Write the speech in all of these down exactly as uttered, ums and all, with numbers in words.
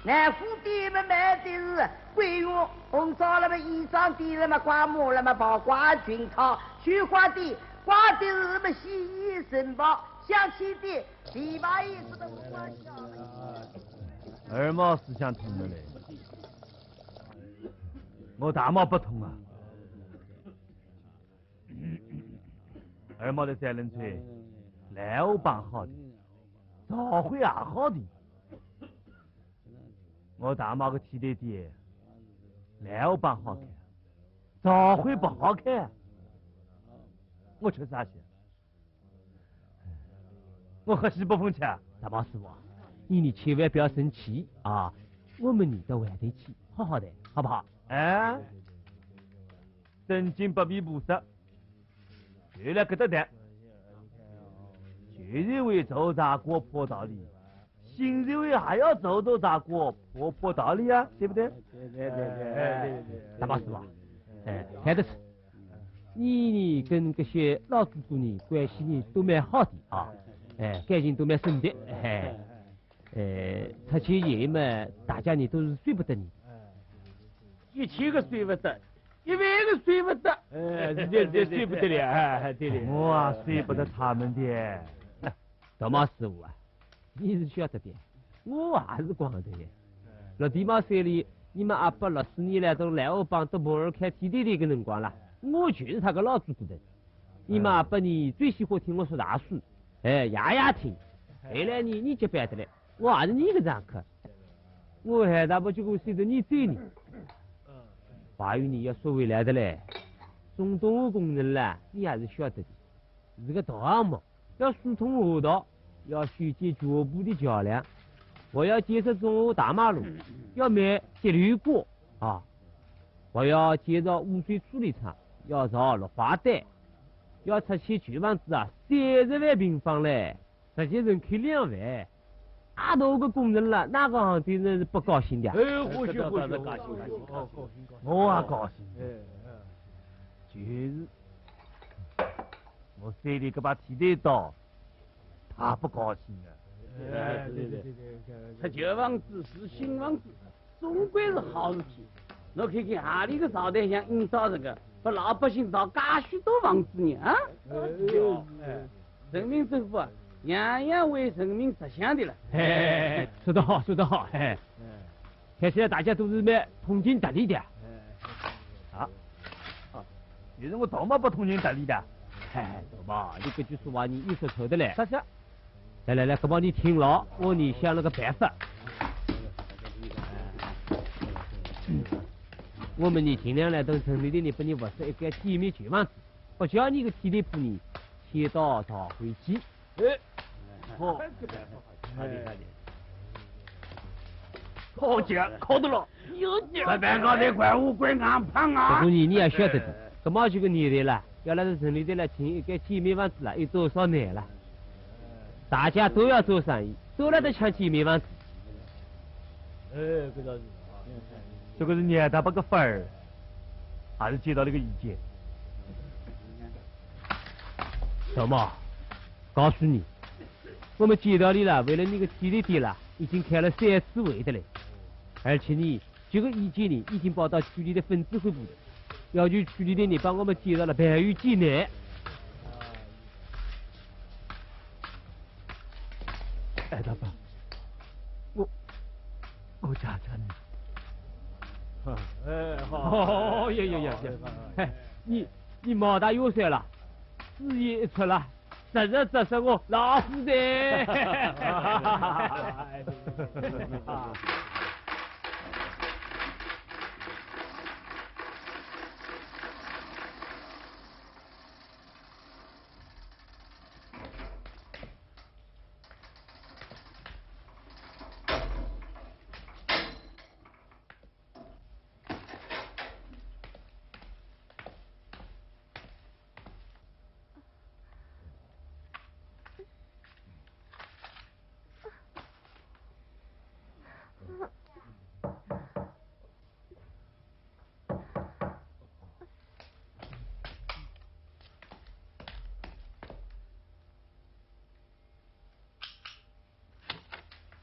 南府店么卖的是桂圆，红烧了么衣裳店了么挂帽了么袍褂裙套，绣花店挂的是么洗衣绳包，香气店琵琶椅子都挂下了。二毛思想通了嘞，我大毛不通啊。 二毛的三轮车，来我帮好的，赵慧也好的。我大毛个剃头店，来我帮好看，赵慧不好看。我吃啥去？我喝西北风去啊？大毛师傅，你你千万不要生气啊！我们你到外头去，好好的，好不好？哎，真金不比菩萨。 就来搿搭谈，旧社会做茶馆破道理，新社会还要做做茶馆破破道理啊，对不对？对对对对对对。大毛师傅啊，哎，看得出，你呢跟搿些老主顾呢关系呢都蛮好的啊，哎，感情都蛮深的，哎。 呃，拆迁前嘛，大家呢都是舍不得你。一千个舍不得，一万个舍不得。哎，这这舍不得了，哎，对的。我啊，舍不得他们的。大毛师傅啊，你是晓得的，我也是光头的。落地毛山里，你们阿爸六十年来都来我帮都朋友开剃头店的辰光了，我就是他个老主顾的。你们阿爸呢，最喜欢听我说大书，哎，夜夜听。后来呢，你接班的嘞。 我也是你个常客，我还大不就顾舍得你走呢。话语你要说回来的嘞，中东工人啦，你还是晓得的，是个大项目，要疏通河道，要修建全部的桥梁，还要建设中河大马路，要买铁路管啊，还要建造污水处理厂，要造绿化带，要拆迁旧房子啊，三十万平方嘞。 实际人口两万，阿大个工程了，哪个行头人是不高兴的？哎，欢喜欢喜，高兴高兴，我也高兴。哎，就是我手里搿把剃头刀，他不高兴啊。哎，对对对对，拆旧房子是新房子， 总归是好事体。侬看看，何里个朝代像今朝这个，拨老百姓造介许多房子呢？啊？哎，人民政府啊，样样为人民着想的了。哎，说得好，说得好，哎。看起来大家都是蛮通情达理的。啊？啊，也是我大毛不通情达理的。哎，大毛，你搿句说话你又说错的嘞。啥啥？ 来来来，搿么你听牢，我呢想了个办法。我们呢尽量来等城里的人，拨你物色一个体面旧房子，不叫你个剃头铺呢迁到桃花街。哎，好，好的好的。好极，好得了，有劲。这办高头怪我怪硬胖啊。不过呢，你也晓得的，搿么这个年代了，要来到城里头来寻一个体面房子了，有多少难了。 大家都要做生意，都来得抢体面房子。哎，搿倒是啊。这个是倪大伯个份儿，还是街道里个意见？小毛，告诉你，我们街道里啦，为了那个剃头店啦，已经开了三次会的嘞。而且呢，这个意见呢，已经报到区里的分指挥部的，要求区里的人帮我们街道了排忧解难。 倪大伯，我，我谢谢你。哎，好。哦，呀呀呀呀，哎，你，你毛大元帅了，主意一出了，实实在在我老虎的。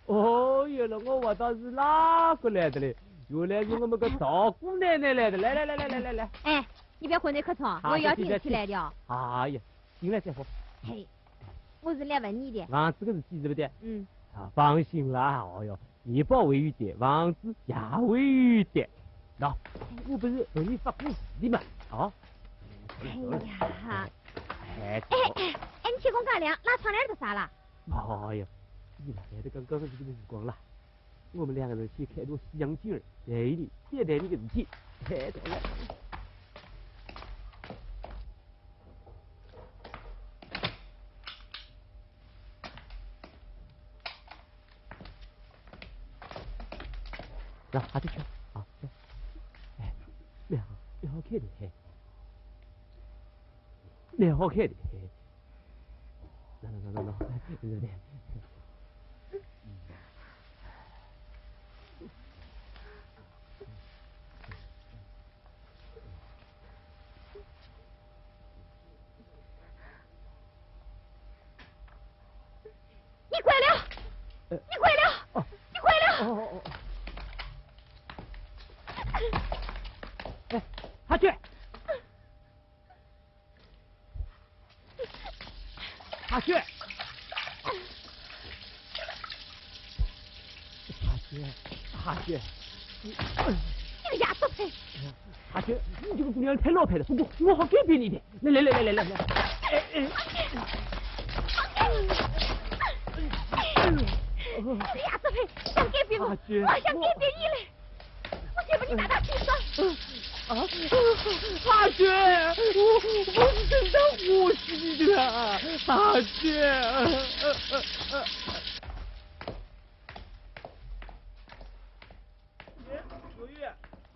哦，原来我挖到是哪个来的嘞？原来是我们个赵姑奶奶来的。来来来来来来来。哎，你别混得可冲，啊，我要进去来的哦。哎呀，进来再说。嘿，我是来问你的。房子个事体是不对？嗯。啊，放心啦，哦哟，面包会有的，房子也会有的。喏，我不是问你发工资的嘛，啊？哎呀，哎，哎哎哎，你去公干粮，拉窗帘儿做啥啦？ 哎呀，你来的刚刚是这个时光了。我们两个人去看一朵西洋景儿，带你，别带你个事情。哎，走了。那还得去啊？哎，蛮好，蛮好看的嘿，蛮好看的嘿。 喏喏喏喏喏，有点。你跪了！你跪了！你跪了！哦哦哦。哎，阿娟。 阿雪，阿雪，阿雪，你，你个丫头坯！阿雪，你这个姑娘太老派了，不过我好改变你的。来来来来来来来，哎哎，你个丫头坯，想改变我，阿雪，我想改变你嘞。 我先把你打打听说。啊，阿雪，我，我是真的欢喜的，阿雪。哎，小玉，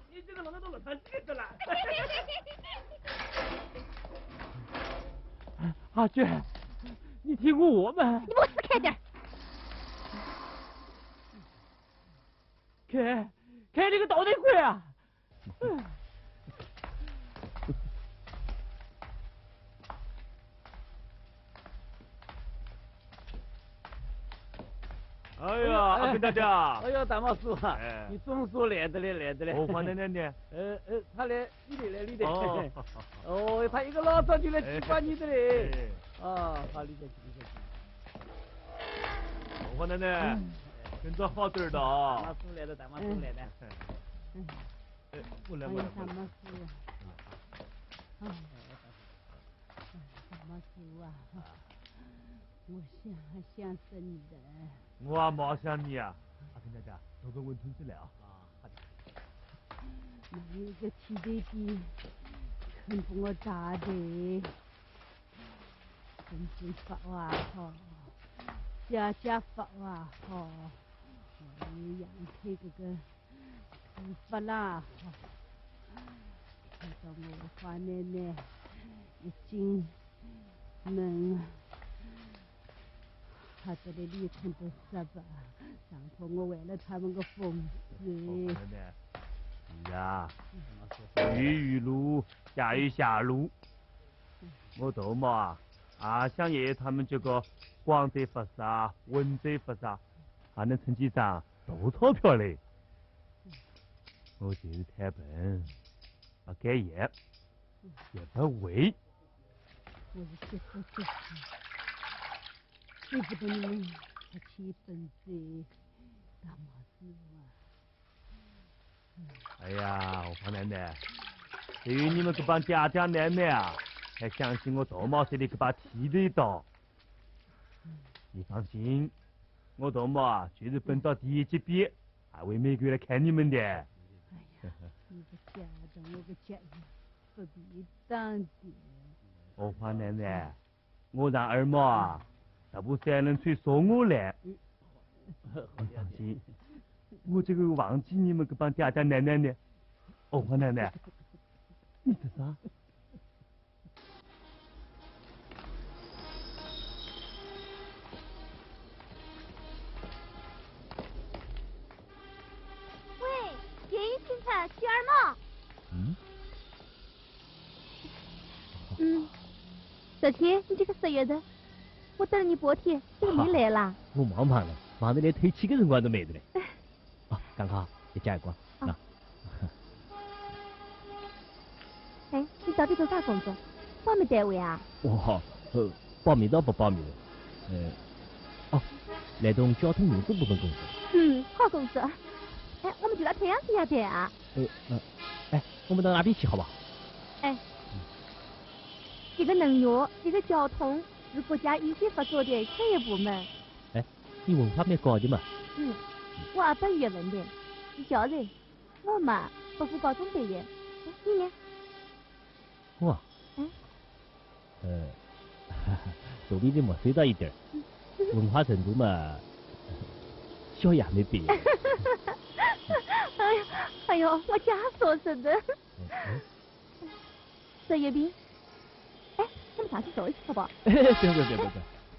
你这个冷的都冷成这个了。阿雪，你听过我们？你给我死开点儿！ 看，看这个倒霉鬼啊！哎呀，阿根大家！哎呀，大毛叔啊，哎，你总算来得嘞，来得嘞。哦，花奶奶呢？呃呃，她来 你来了，你来了。哦，他一个老早就来祭拜你的嘞。啊，好，你先去，你先去。花奶奶，今朝好点儿的啊。大毛叔来了，大毛叔来了。哎，我来，我来，我来。大毛叔啊。大毛叔啊，我想，想死你的。我也蛮想你啊。阿根大家，多喝点温吞水来啊。啊，好的。 那个剃头店肯把我打的，身体发坏好，家家发坏好，我有羊腿这个头发啦好，看到我花奶奶一进门，他这里里程的是吧？上头我为了他们个风水。哦，奶奶，是啊，雨有雨路，下雨下路。我大毛啊，阿想爷爷他们这个广州发财，温州发财，还能趁几张大钞票嘞。我就是太笨，不该也，也不会。我是说不出去，怪不得你们出去奔走，大毛子啊。哎呀，我方奶奶，对于你们这帮爹爹奶奶啊，还相信我大毛子的这把剃头刀。你放心，我大毛啊，就是奔到第一级别，还会每个月来看你们的。哎呀，你个家长，我个家长，不必当的。我方奶奶，我让二毛啊，大步三轮催送我来。你放心，我这个忘记你们这帮爹爹奶奶呢。哦，我奶奶，你这啥？喂，便衣警察徐二毛。嗯？嗯，昨天你这个死月子，我等了你半天，你没来啦？我忙忙了，忙得连透气的辰光都没得嘞。啊，刚好，再加一罐，啊。那。哎，你到底做啥工作？保密单位啊？哦，呃，保密倒不保密的。呃，哦，来东交通运输部门工作。嗯，好工作。哎，我们就到太阳底下谈啊。呃，呃，哎，我们到那边去好不好？哎，一个能源，一个交通，是国家优先发展的产业部门。哎，你文化蛮高的嘛。嗯，我阿爸学文的，是教授。我嘛，不过高中毕业。哎，你呢？我？嗯？呃，肚皮里没塞到一点儿，文化程度嘛，小学没毕业。哎呀，哎呦，我假说说的。嗯，嗯。这月饼，哎，我们上去坐一起好不好？别别别别别，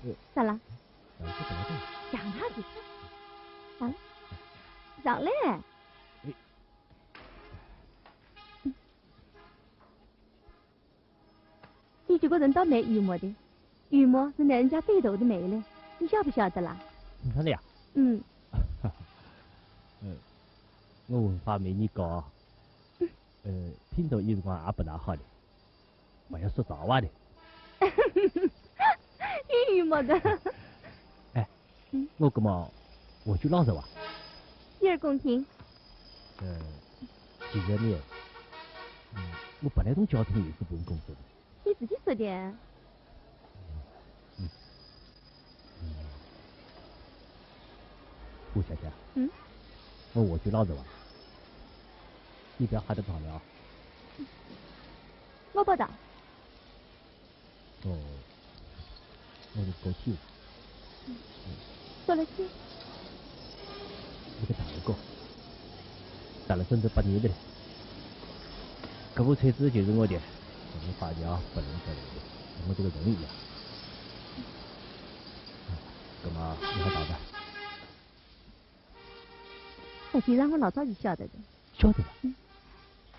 呃，咋了？上去怎么动？让他去。上来，上来。哎。你这个人倒蛮幽默的，幽默是男人家最大的魅力，你晓不晓得啦？真的呀？嗯。呃，我文化没你高，呃，品头有辰光也不大好的，还要说大话的。你幽默的。哎，嗯？我搿么回去老实话。洗耳恭听。呃，其实呢，嗯，我本来从交通运输部门工作的。你自己说的。嗯。嗯。吴小姐。嗯？我回去老实话，你不要吓得着了啊。我不着。 哦，我是过去了。说了去。一个大二哥，打了整整八年的了。搿部车子就是我的，我们发家不能再来了，像我这个人一样。那么你还打算？实际上我老早就晓得的。晓得了？嗯，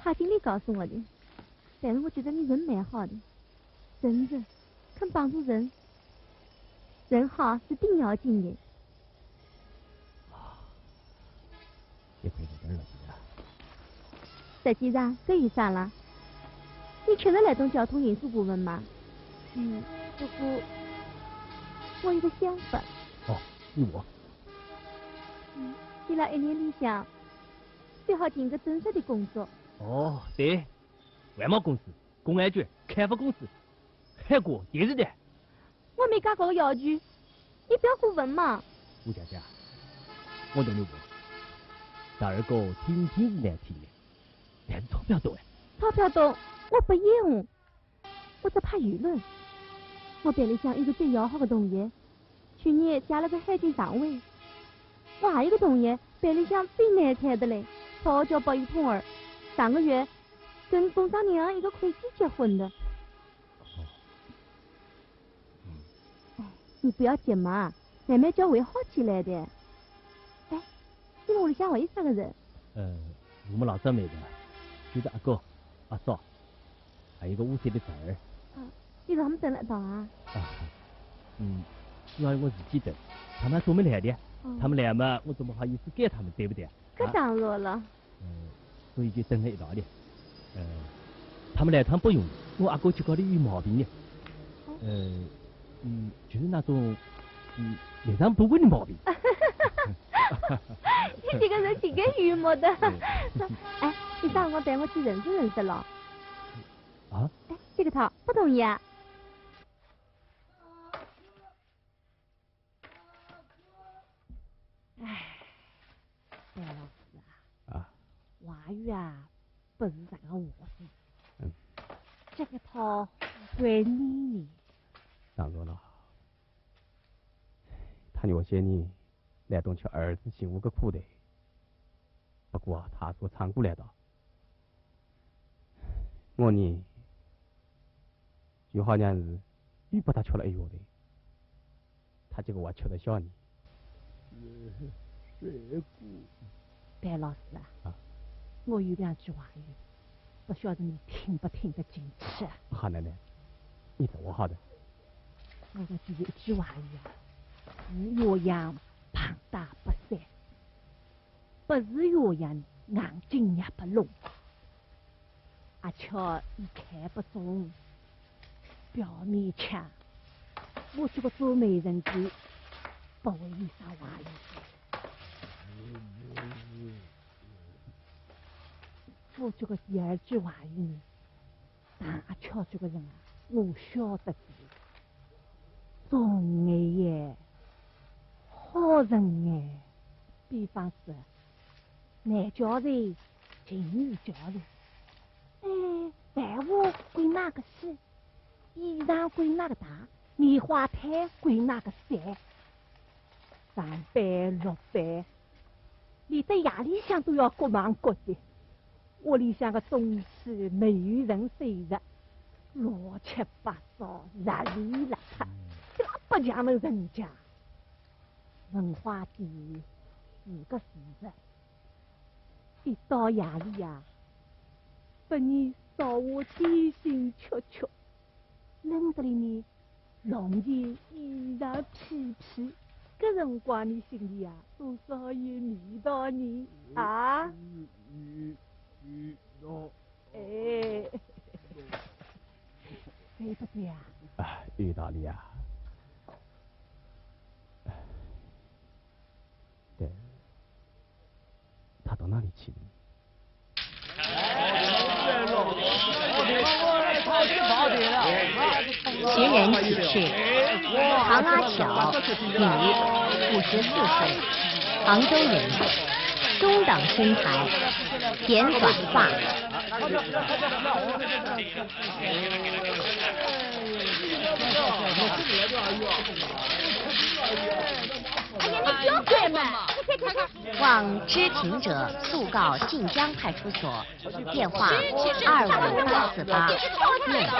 他经理告诉我的。 但是我觉得你人蛮好的，真的，肯帮助人，人好是顶要紧的。啊，也亏你点热心啊。实际上，这有啥啦？你确实来东交通运输部门嘛。嗯，不过，我有个想法。哦，你我？嗯，你那一年里向，最好寻个正式的工作。哦，对，外贸公司。 公安局、开发公司、海关、电视台。我没介高个要求，你不要过分嘛。吴小姐，我对你讲，大二哥听听是难听的，但是钞票多哎。钞票多，我不厌恶，我只怕舆论。我班里向有个最要好的同学， 去年嫁了个海军上尉。我还有个同学，班里向最难缠的嘞，绰号叫白玉童儿，上个月跟工商银行一个会计结婚的。哦。嗯。哎，你不要急嘛，慢慢叫会好起来的。哎，你们屋里向还有啥个人？呃，我们老早没的，就是阿哥、阿嫂，还有一个五岁的侄儿。啊，你让他们等了一道啊？啊，嗯，主要我自己等，他们还没来的，哦。他们来嘛，我总不好意思赶他们，对不对？ 搿当然了。嗯，所以就等了一道的。呃，他们来趟不容易，我阿哥去搞的有毛病的。哦。呃，嗯，就是那种，嗯，内脏部位的毛病。你这个人挺有幽默的。对。哎，你啥辰光带我去认识认识咯？啊？哎，这个套不同意啊？ 哎，白老师啊，啊。外遇啊，不是啥个好事。嗯。这个套怪你呢。当然了，他有些呢，来东吃儿子辛苦个苦的。不过他说唱过来的，我呢，就好像是又把他吃了一药的。 他这个我吃得消呢。呃，水果。白老师啊，啊。我有两句话语，不晓得你听不听得进去。好奶奶，你说好的。我的第一句话语啊，是鸳鸯棒打不散。 不是鸳鸯硬劲捏不拢，而且伊看不中，不要勉强。我这个做媒人的不会有啥话语的。我这个第二句话语呢， 当阿巧这个人啊，我晓得的。忠厚耶，好人耶。比方说，男教授，情女教授。哎，饭碗归哪个洗？衣裳归哪个汏？棉花胎归哪个晒？ 上班落班，连得夜里向都要各忙各的，屋里向个东西没有人收拾，乱七八糟，邋里邋遢，根本不像人家。文化底蕴是个事实，一到夜里呀，拨伊烧碗点心吃吃，冷得里呢， 弄件衣裳披披，搿辰光你心里啊，多少有味道呢？啊？嗯，嗯，嗯，喏。哎，对不对啊？哎，有道理啊。哎。 对，他到哪里去了？寻人启事，唐阿巧，女，五十四岁，杭州人，中等身材，剪短发。 望知情者速告靖江派出所，电话二五八四八，面投。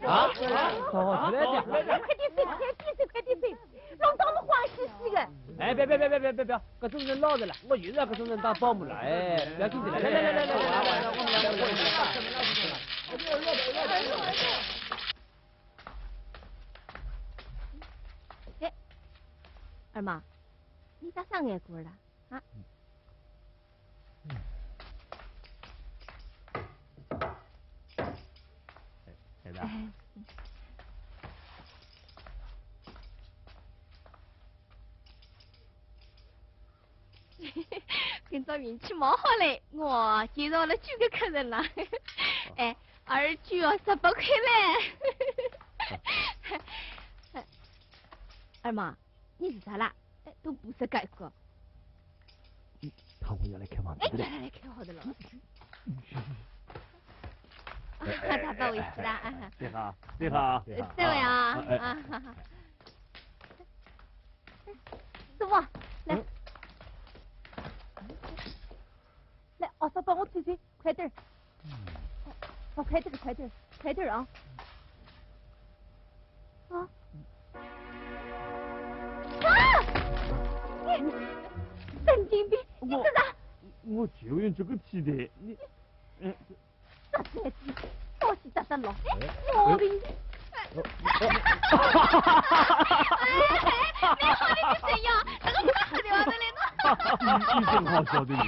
啊？快点走，快点走，快点走，弄到我慌兮兮的。哎，别别别别别别别，搿种人老实了，我就是要搿种人当保姆了，哎，不要紧的，来来来来来，我们来，我们来，我们来。 哎，二毛，你咋伤眼光了啊？孩子啊。哎。 今朝运气蛮好嘞，我接到了九个客人了。哎，二九哦，十八块嘞。二毛，你是啥啦？哎，都不是该个。他们要来开房子的。哎，来来来，开好的了。啊，打包回去啦。啊。你好，你好，你好。这位啊，啊，哎，啊，哈哈。 师傅，来。嗯。来，二嫂帮我推推，快点儿。嗯。哦，快点儿，快点儿，快点儿啊！啊！啊！就用这个皮带，你，嗯，这，这才是东西得得了，哎，毛病。哎，你好，你个谁呀？这个不得了的嘞，你真好笑的你。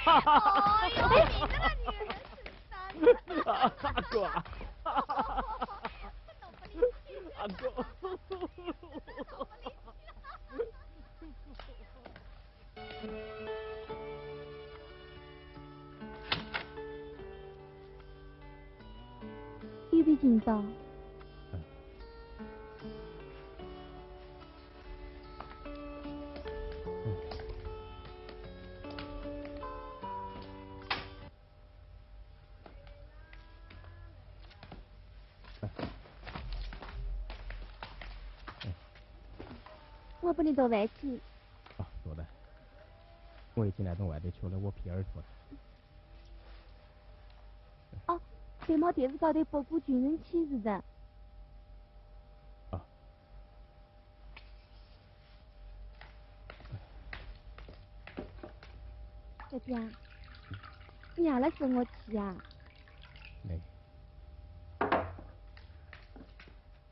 哎呦，你这个女人是啥？阿哥啊，阿哥。 预备紧张。我帮你倒饭去。啊，坐的。我已经来从外头出来，我皮儿脱了。哦，对毛电视高头播过军人启事的。啊。 小姐，你也来生我气啊？没，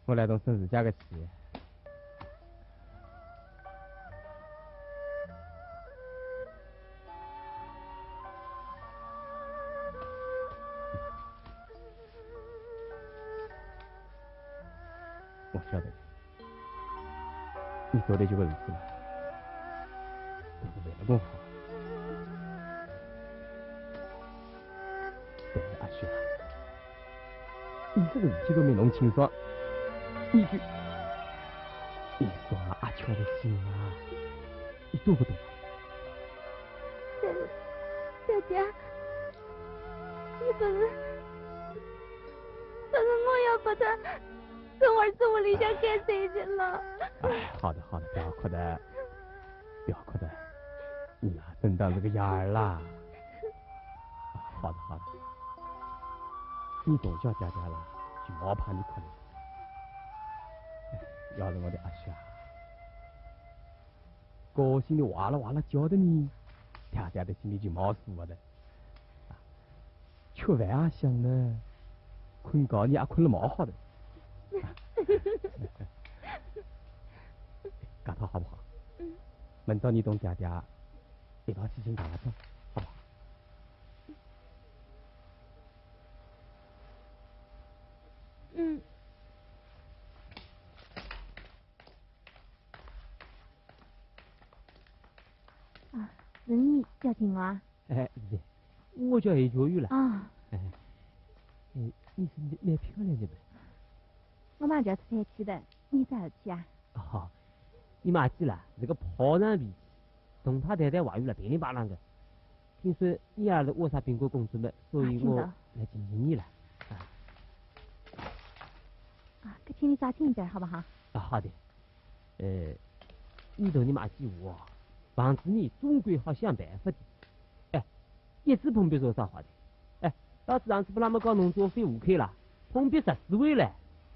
我来东生自家个气。 我晓得，你做的这个事情呢，都是为了我好。但是阿雪啊，你这个事情都没弄清爽，你就，你伤了阿秋的心啊，你懂不懂？但是，姐姐，你不是，不是我要把他 从儿子屋里向赶出去了。哎，好的，好的，不要哭的，不要哭的，你呀，真当是个伢儿啦。好的，好的，你从小爹爹啦，就莫怕你哭的。哎，要是我的阿雪啊，高兴的哇啦哇啦叫的呢，爹爹的心里就毛舒服的。 吃饭也香呢，困觉呢也困了蛮好的。搿套好不好？嗯。明朝你同爹爹一道去寻大老板，好不好？嗯。啊，是你叫寻我啊？ 哎，是的，我叫叶秋雨啦。啊。哎，哎，你是蛮，蛮漂亮的嘛。我马上出差去的，你啥事体啊？哦，你妈妈啦，是个炮仗脾气，同太太谈话语啦，噼里啪啦的。听说你也是华沙宾馆工作嘛，所以我，啊，听到。来寻寻你啦。啊。啊，搿请你抓紧点儿，好不好？啊，好的。 呃，你同你妈妈讲哦，房子呢，总归好想办法的。哎，一直碰壁说啥话的？哎，老子上次不那么搞农作费户口了，碰壁十四回了，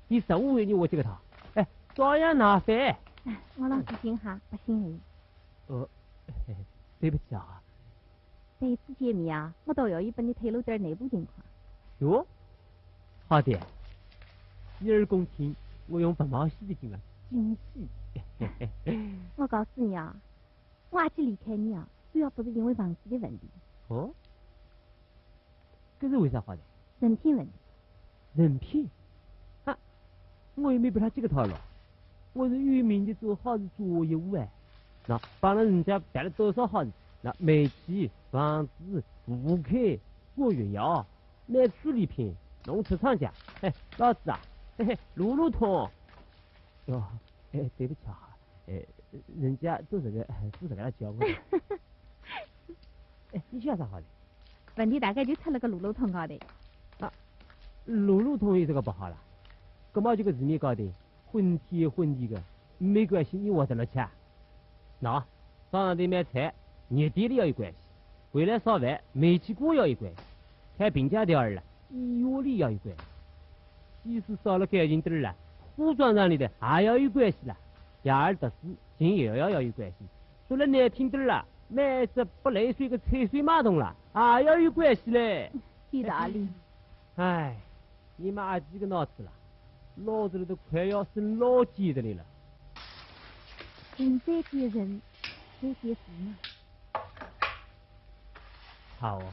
第十五回呢，我这个套，哎，照样拿翻。哎，我老实心哈，不信你。呃，嘿嘿，对不起啊。 第一次见面啊，我倒有意帮你透露点儿内部情况。哟，好的，洗耳恭听，我用白毛细的劲啊，惊喜。我告诉你啊，我阿姐离开你啊，主要不是因为房子的问题。哦？搿是为啥好的？人品问题。人品？啊，我又没拨她几个套路。 我是有名的做好事专业户哎。那帮了人家办了多少好事？那煤气、房子、户口、过月牙、买处理品、弄出厂价。哎，老子啊，嘿嘿，路路通。哟，哎，对不起啊，哎，人家都这个，都这个来叫我的。哎，你笑啥好的？问题大概就出了个路路通高头。啊，路路通有这个不好了？搿么这个字面高头， 昏天昏地个，没关系，你活得落去啊？喏，早上头买菜，热天里要有关系；回来烧饭，煤气锅要有关系；开平价条儿了，医院里要有关系；西施烧了干净点儿了，化妆厂里的还要有关系了；伢儿读书，寻爷爷要有关系；说了难听点儿了，买只不来水个抽水马桶啦，也要有关系嘞。有道理。哎，你们阿姐个脑子啦，老子都快要生老茧的了。人再见人，再见树嘛。好哦，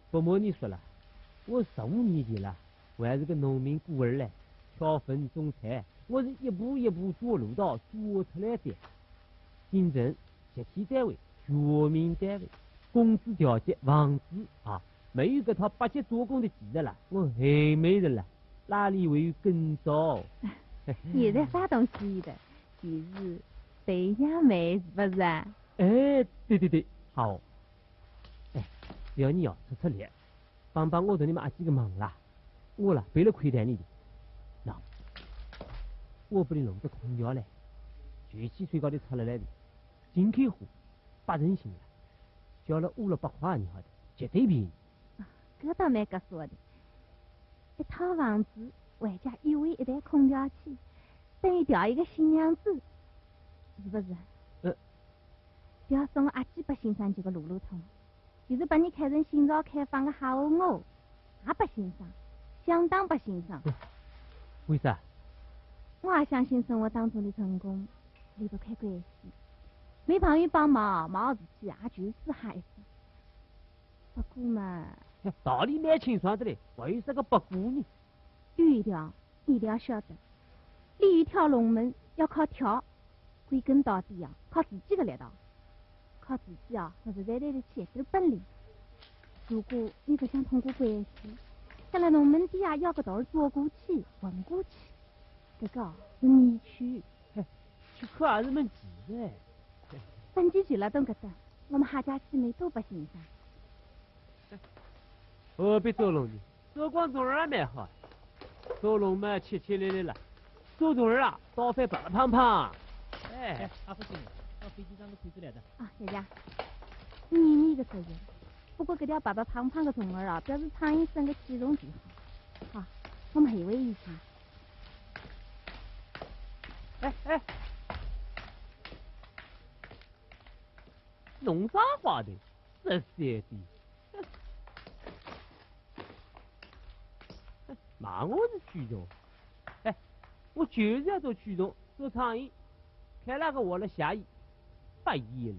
不瞒你说了，我十五年前了，我还是个农民孤儿嘞，挑粪种菜，我是一步一步做路道做出来的。进城，集体单位，全民单位，工资调节，房子啊，没有搿套巴结做工的技术啦，我还没人了，哪里会有今朝？现在啥东西的，就是培养煤，是不是啊？哎，对对对，好。哎，只要你要出出力，帮帮我同你们阿姐个忙啦，我啦，不会亏待你的。喏，我帮你弄只空调嘞，全系最高的拆下来的，进口货，八成新的，交了五六百块，你晓得，绝对便宜。搿倒蛮合算的。一套房子，外加一位一台空调器，等于调一个新娘子，是不是？呃。不要说我阿姐不欣赏这个路路通，就是把你看成新潮开放的好我，也不欣赏，相当不欣赏。为啥？我也相信生活当中的成功离不开关系，没朋友帮忙，毛事体也就是死害死。不过嘛，道理蛮清爽的嘞，还有啥个不过呢？有一条，你一定要晓得，鲤鱼跳龙门要靠跳，归根到底啊，靠自己的力道。靠自己啊，我实在对得起一点本领。如果你不想通过关系，想辣龙门底下要个道儿钻过去、混过去，这个是泥鳅。泥鳅还是蛮奇怪。本地就辣东搿搭，我们客家戏迷都不欣赏。何必做龙呢？ 做光虫儿也蛮好，做龙嘛，吃吃力力了，做虫儿啊，倒翻白白胖胖。哎，阿福兄，到飞机上的推子来的。啊，谢谢。你你个作业，不过搿条白白胖胖的虫儿啊，表示苍蝇生个气重就好。好，我们还有一句。哎哎，弄啥花的？这些的。 骂我是蛆虫。哎，我就是要做蛆虫，做苍蝇，看哪个活了下一百一了。